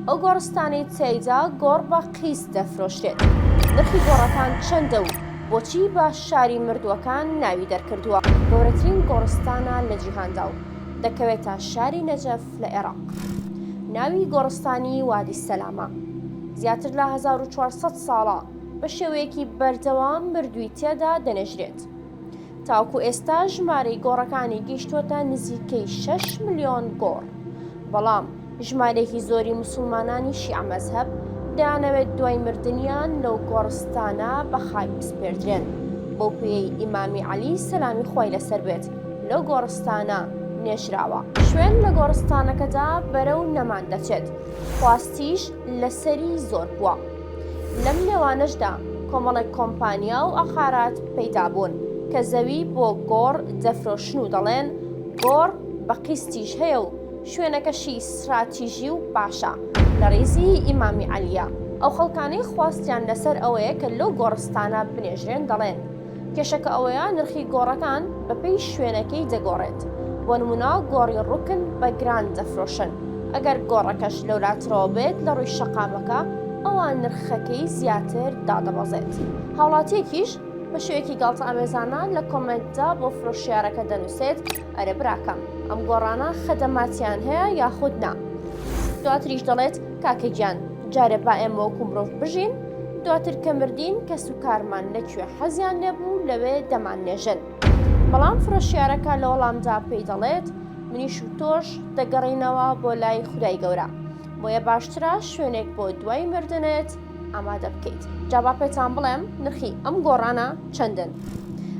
ئەو گۆڕستانەی تیایدا گۆڕ بە قیست دەفرۆشرێت. نرخی گۆڕەکان چەندە و بۆچی بە شاری مردووەکان ناوی دەرکردووە؟ گەورەترین گۆڕستانە لە جیهاندا و دەکەوێتە شاری نەجەف لە عێراق. ناوی گۆڕستانی وادی سەلامە. زیاتر لە 1400 ساڵە بە شێوەیەکی بەردەوام مردووی تێدا دەنێژرێت. تاوەکو ئێستا ژمارەی گۆڕەکانی گەیشتووەتە نزیکەی 6 ملیۆن گۆڕ. بەڵام ژمارەیەکی زۆری موسڵمانانی شیعە مەزهەب دەیانەوێت دوای مردنیان لەو گۆڕستانە بە خاک بسپێردرێن، بەو پێیەی ئیمامی عەلی سەلامی خوای لەسەر بێت لەو گۆڕستانە نێژراوە. شوێن لە گۆڕستانەکەدا بەرەو نەمان دەچێت، خواستیش لەسەری زۆر بووە. لەم نێوانەشدا کۆمەڵێک کۆمپانیا و عەقارات پەیدا بوون کە زەوی بۆ گۆڕ دەفرۆشن و دەڵێن گۆڕ بە قیستیش هەیە و شوێنەکەشی ستراتیژی و باشە لە ڕیزی ئیمامی عەلیە. ئەو خەڵکانەی خواستیان لەسەر ئەوەیە کە لەو گۆڕستانە بنێژرێن دەڵێن کێشەکە ئەوەیە نرخی گۆڕەکان بەپێی شوێنەکەی دەگۆڕێت، بۆ نموونە گۆڕی ڕوکن بە گران دەفرۆشن، ئەگەر گۆڕەکەش لەولاترەوە بێت لە ڕووی شەقامەکە ئەوا نرخەکەی زیاتر دادەبەزێت. هاوڵاتییەکیش بە شێوەیەکی گاڵتەئامێزانە لە کۆمێنتدا بۆ فرۆشیارەکە دەنووسێت، ئەرێ براکەم ئەم گۆڕانە خەدەماتیان هەیە یاخود نا؟ دواتریش دەڵێت، کاکە گیان جارێ با ئێمە وەکو مرۆڤ بژین، دواتر کە مردین کەسوکارمان لە کوێ حەزیان لێبوو لەوێ دەماننێژن. بەڵام فرۆشیارەکە لە وەڵامدا پێی دەڵێت، منیش و تۆش دەگەڕێینەوە بۆ لای خودای گەورە، بۆیە باشترە شوێنێک بۆ دوای مردنت ئامادە بکەیت. جا با پێتان بڵێم نرخی ئەم گۆڕانە چەندن.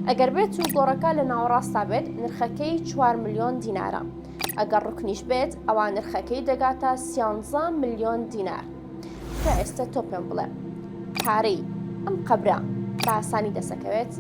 ئەگەر بێت و گۆڕەکە لە ناوەڕاستا بێت نرخەکەی چوار ملیۆن دینارە. ئەگەر ڕوکنیش بێت ئەوا نرخەکەی دەگاتە سیانزە ملیۆن دینار. تا ئێستا تۆ پێم بڵێ پارەی ئەم قەبرە بە ئاسانی دەسەکەوێت؟